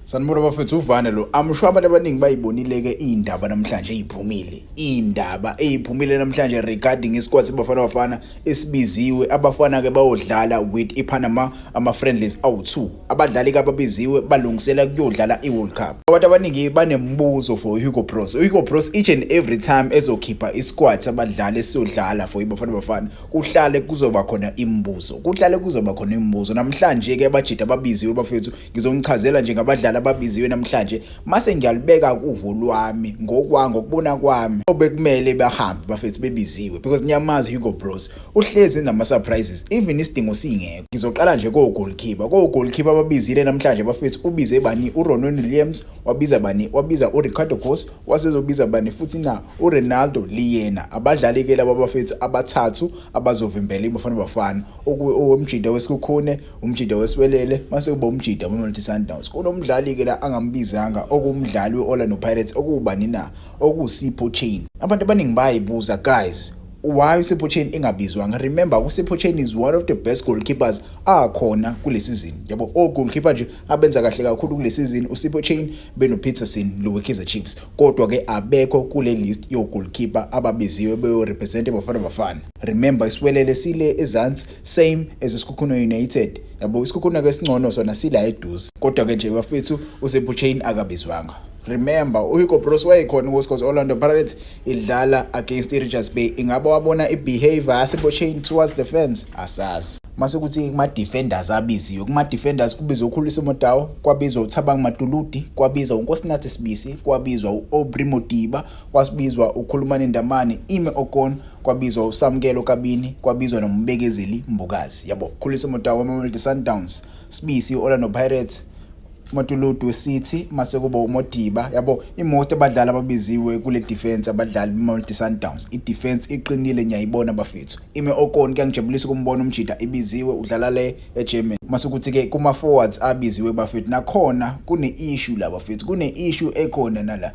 Sanibona bafethu, uvane lo. I'm sure abantu abaningi bayibonile-ke iy'ndaba namhlanje ey'phumile. Iy'ndaba ey'phumile namhlanje regarding isquad seBafana Bafana esibiziwe. Abafana-ke bayodlala with iPanama ama-friendlies awu-2. Abadlali-ke ababiziwe balungisela kuyodlala i-World Cup. Abantu abaningi banembuzo for Hugo Broos. Hugo Broos each and every time ezokhipha isquad sabadlali esiyodlala for iBafana Bafana, kuhlale kuzoba khona imibuzo. Kuhlale kuzoba khona imibuzo. Namhlanje-ke abajida ababiziwe bafethu, ngizonichazela nje ngabadlali ababiziwe namhlanje, mase ngiyalibeka kuvo lwami ngokubona kwami obekumele bahambe bafethu bebiziwe, because ngiyamazi Hugo Broos, uhlezi nama surprises even isidingo singekho. Ngizoqala nje ko goalkeeper. Ko goalkeeper ababizile namhlanje bafethu, ubize bani? uRonwen Williams. Wabiza bani? Wabiza uRicardo Goss. Wasezobiza bani futhi na? uRenaldo Leaner. Abadlali ke laba bafethu abathathu abazovimbela iBafana Bafana, umjida weSekhukhune, umjida weSiwelele, mase kuba umjida weMamelodi Sundowns. Kunomdlali ke la angambizanga, okumdlali weOrlando Pirates, okubani na? OkuSipho Chaine. Abantu abaningi bayayibuza, guys, why uSipho Chaine engabizwanga? Remember, uSipho Chaine is one of the best goalkeepers akhona kule season, yabo. O goalkeeper nje abenza kahle kakhulu kule season, uSipho Chaine beno Peterson lo weKaizer Chiefs, kodwa ke abekho kule list yo goalkeeper ababiziwe beyo represent Bafana Bafana. Remember, iSiwelele sile ezansi, same as iSekhukhune United, yabo. ISekhukhune ke singcono sona, sila eduze, kodwa ke nje bafethu, uSipho Chaine akabizwanga. Remember, uHugo Broos wayekhona because Orlando Pirates idlala against iRichards Bay. Ingabe wabona ibehavior yaSipho Chaine towards the fans? Asazi. Mase kuthi kuma defenders abiziwe, kuma defenders kubizwa uKhuliso Mudau, kwabizwa uThabang Matuludi, kwabizwa uNkosinathi Sibisi, kwabizwa uAubrey Modiba, kwasibizwa uKhulumani Ndamane, Ime Okon, kwabizwa uSamkelo Kabini, kwabizwa noMbekezeli Mbokazi, yabo. Khuliso Mudau weMamelodi Sundowns, Sibisi Orlando Pirates, Matuludi weCity, mase kuba uModiba, yabo. Imost abadlali ababiziwe kule defense abadlali beMamelodi Sundowns. I-defense iqinile, ngiyayibona bafethu. Ime Okon, kuyangijabulisa ukumbona umjida ibiziwe, udlala le eGermany. Mase kuthi ke kuma forwards abiziwe bafethu, nakhona kune issue la bafethu, kune issue ekhona nala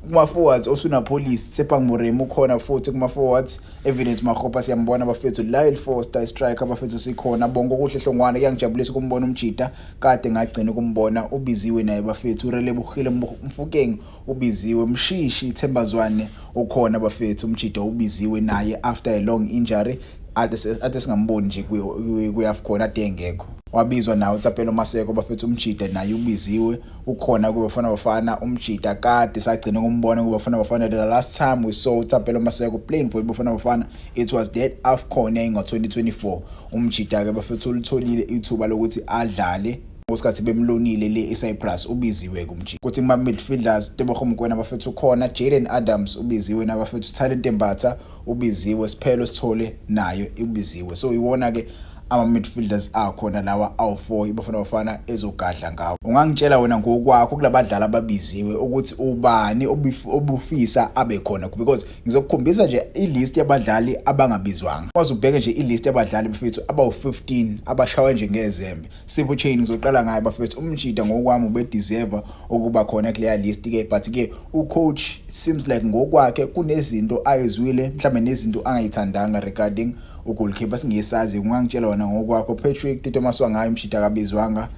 kuma forwards. Oswin Appollis, Tshepang Moremi ukhona futhi kuma forwards. Evidence Makgopa siyambona bafethu. Lyle Foster, striker bafethu, sikhona. Bongokuhle Hlongwane, kuyangijabulisa ukumbona umjida, kade ngagcina ukumbona, ubiziwe naye bafethu. Relebohile Mofokeng ubiziwe. Mshishi Themba Zwane ukhona bafethu, umjida ubiziwe naye after a long injury, ade singamboni nje kwi-AFCON, ade engekho. Wabizwa nawo uThapelo Maseko bafethu, umjida naye ubiziwe, ukhona kuBafana Bafana. Umjida kade sagcina ukumbona kuBafana Bafana, the last time we saw uThapelo Maseko playing for iBafana Bafana, it was that AFCON ngo-2024. Umjida ke bafethu ulitholile ithuba lokuthi adlale ngosikhathi bemlonile le eCyprus, ubiziwe kumjida. Kuthi kuma midfielders, Tebogo Mokoena bafethu ukhona, Jaden Adams ubiziwe nabafethu, Talent Mbatha ubiziwe, Siphelo Sithole nayo ubiziwe. So iwona ke ama midfielders akhona lawa awu4 iBafana Bafana ezogadla ngawo. Ungangitshela wena ngokwakho kulabadlali ababiziwe ukuthi ubani obufisa abe khona, because ngizokukhombisa nje ilist yabadlali abangabizwanga. Waze ubheke nje ilist yabadlali bafethu abawu15 abashawe nje ngezembe. Sipho Chaine ngizoqala ngaye bafethu. Umjida ngokwami ubedeserve ukuba khona kuleya list ke, but ke ucoach, it seems like ngokwakhe kunezinto ayezwile mhlambe nezinto angayithandanga regarding ugoalkeeper, singesazi. Ungangitshela wena ngokwakho. Patrick Tito Maswanganyi, umjida akabizwanga.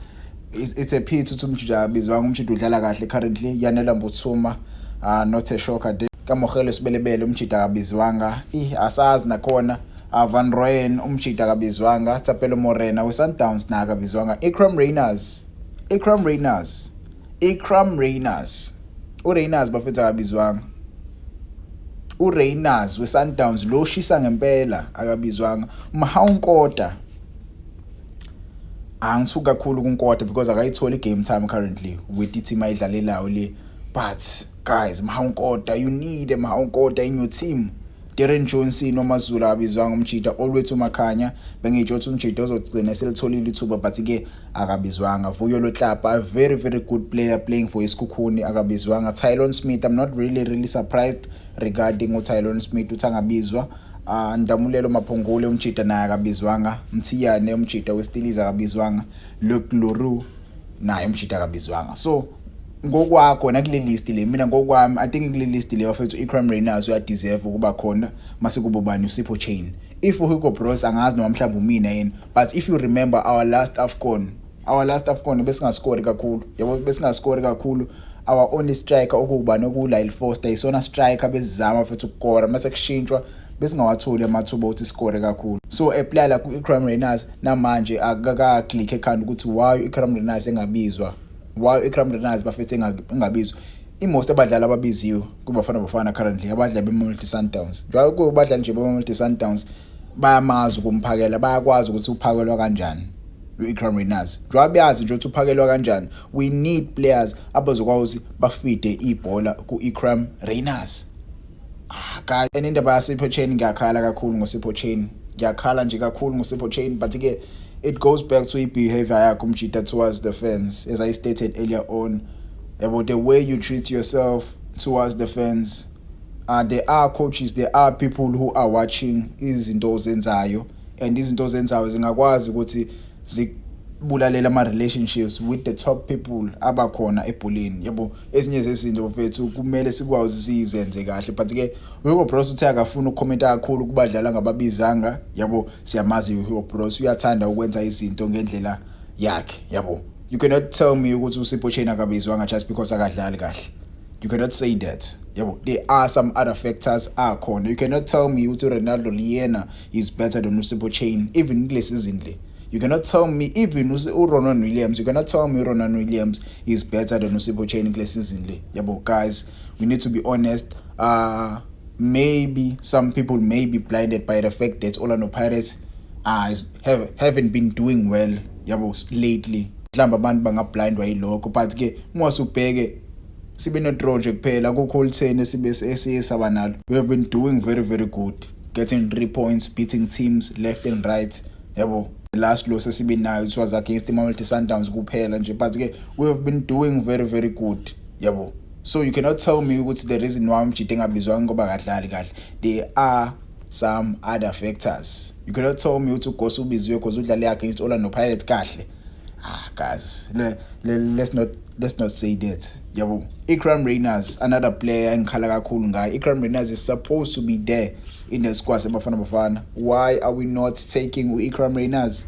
It's a pity ukuthi umjida akabizwanga, umjida udlala kahle currently. Yanela Mbuthuma, not a shocker there. Kamohelo Sebelebele, umjida akabizwanga, asazi nakhona. Van Rooyen, umjida akabizwanga. Thapelo Morena we-Sundowns na akabizwanga. Iqraam Rayners, Iqraam Rayners, Iqraam Rayners, uRayners bafethu akabizwanga. uRayners we-Sundowns lo shisa ngempela akabizwanga. Mohau Nkota, angithuki kakhulu kuNkota because akayitholi game time currently with i-team ayidlalelayo le, but guys, Mohau Nkota, you need a Mohau Nkota in your team. Darren Johnson wamaZulu akabizwanga umjida. Olwethu Makhanya, bengitsho ukuthi umjida ozogcina selitholile ithuba, but ke akabizwanga. Vuyo Letlapa, a very very good player playing for iSekhukhune, akabizwanga. Tylon Smith, I'm not really really surprised regarding uTylon Smith uthi angabizwa. Ndamulelo Maphangule, umjida naye akabizwanga. Mthiyane, umjida weStellies, akabizwanga. Luke Le Roux naye umjida akabizwanga. So ngokwakho nakule list le, mina ngokwami I think kule list le bafethu, Iqraam Rayners uyadeserve ukuba khona, mase kuba bani? uSipho Chaine. If uHugo Broos, angazi noma mhlawumbe umina yini, but if you remember our last AFCON, Our last AFCON besingascore kakhulu, yabo, besingascore kakhulu. Our only striker okubani okuLyle Foster, isona striker besizama futhi ukukora. Mase kushintshwa besingawatholi amathuba ukuthi score kakhulu. So a player like u-Iqraam Rayners namanje akaka-click ekhanda ukuthi why u-Iqraam Rayners engabizwa, why u-Iqraam Rayners, bafethu, engabizwa. I-most abadlali ababiziwe kuBafana Bafana currently abadlali beMamelodi Sundowns. Njengoba kubadlali nje beMamelodi Sundowns, bayamazi ukumphakela, bayakwazi ukuthi uphakelwa kanjani u-Iqraam Rayners, njengoba beyazi nje ukuthi uphakelwa kanjani. We need players abazokwazi ukuthi bafide ibhola ku-Iqraam Rayners. Ah guys, and indaba yaSipho Chaine, ngiyakhala kakhulu ngoSipho Chaine, ngiyakhala nje kakhulu ngoSipho Chaine, but ke it goes back to i-behavior yakho umjita towards the fans, as I stated earlier on about the way you treat yourself towards the fans. There are coaches, there are people who are watching izinto ozenzayo, and izinto ozenzayo zingakwazi ukuthi zibulalela ama relationships with the top people abakhona ebholeni, yabo. Ezinye zezinto, bafethu, kumele sikwazi sizenze kahle, but ke Hugo Broos uthe akafuna ukukhomenta kakhulu kubadlali angababizanga, yabo. Siyamazi uHugo Broos, uyathanda ukwenza izinto ngendlela yakhe, yabo. You cannot tell me ukuthi uSipho Chaine akabizwanga just because akadlali kahle. You cannot say that, yabo. There are some other factors akhona. You cannot tell me ukuthi Renaldo Leaner is better than uSipho Chaine even kule season le. You cannot tell me even uRonwen Williams, you cannot tell me uRonwen Williams is better than uSipho Chaine kule season le, yabo. Guys, we need to be honest. Maybe some people may be blinded by the fact that Orlando Pirates haven't been doing well, yabo, lately. Mhlawumbe abantu bangablindwa yilokho, but ke uma usubheke sibe no draw nje kuphela, akukho olutheni esibe esiye saba nalo. We have been doing very, very good, getting 3 points, beating teams left and right, yabo. The last loss esibe nayo, it was against iMamelodi Sundowns kuphela nje, but ke we have been doing very, very good, yabo. So you cannot tell me ukuthi the reason why umjita engabizwanga ngoba akadlali kahle. There are some other factors. You cannot tell me ukuthi uGoss ubiziwe because udlale against Orlando Pirates kahle. Ah guys, le, let's not say that, yabo. Iqraam Rayners, another player engikhala kakhulu ngayo. Iqraam Rayners is supposed to be there in the squad seBafana Bafana. Why are we not taking uIqraam Rayners?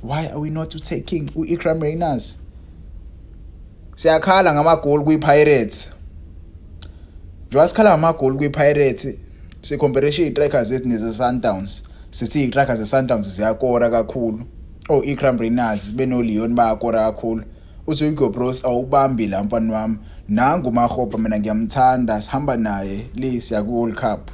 Why are we not taking uIqraam Rayners? Siyakhala ngamagoli kwiPirates. Njengoba sikhala ngamagoli kwiPirates, sicompare izistrikers zethu neze Sundowns, sithi izistrikers zeSundowns ziyakora kakhulu. Oh, Iqraam Rayners beno Leon bayakora kakhulu. Uthi Hugo Broos awubambi la, mfana wami. Nangu Makgopa, mina ngiyamthanda, sihamba naye le, siya ku World Cup.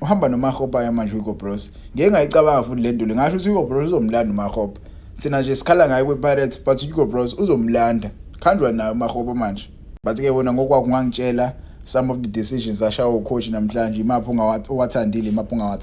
Uhamba noMakgopa manje Hugo Broos. Ngeke ngayicabanga futhi le nto le, ngasho ukuthi Hugo Broos uzomlanda uMakgopa. Thina nje sikhala ngaye kwiPirates, but Hugo Broos uzomlanda, khanjwa naye uMakgopa manje. But ke wona ngokwakho ungangitshela some of the decisions ashawa ucoach namhlanje, imaphi owathandile, imaphi ungawathandi?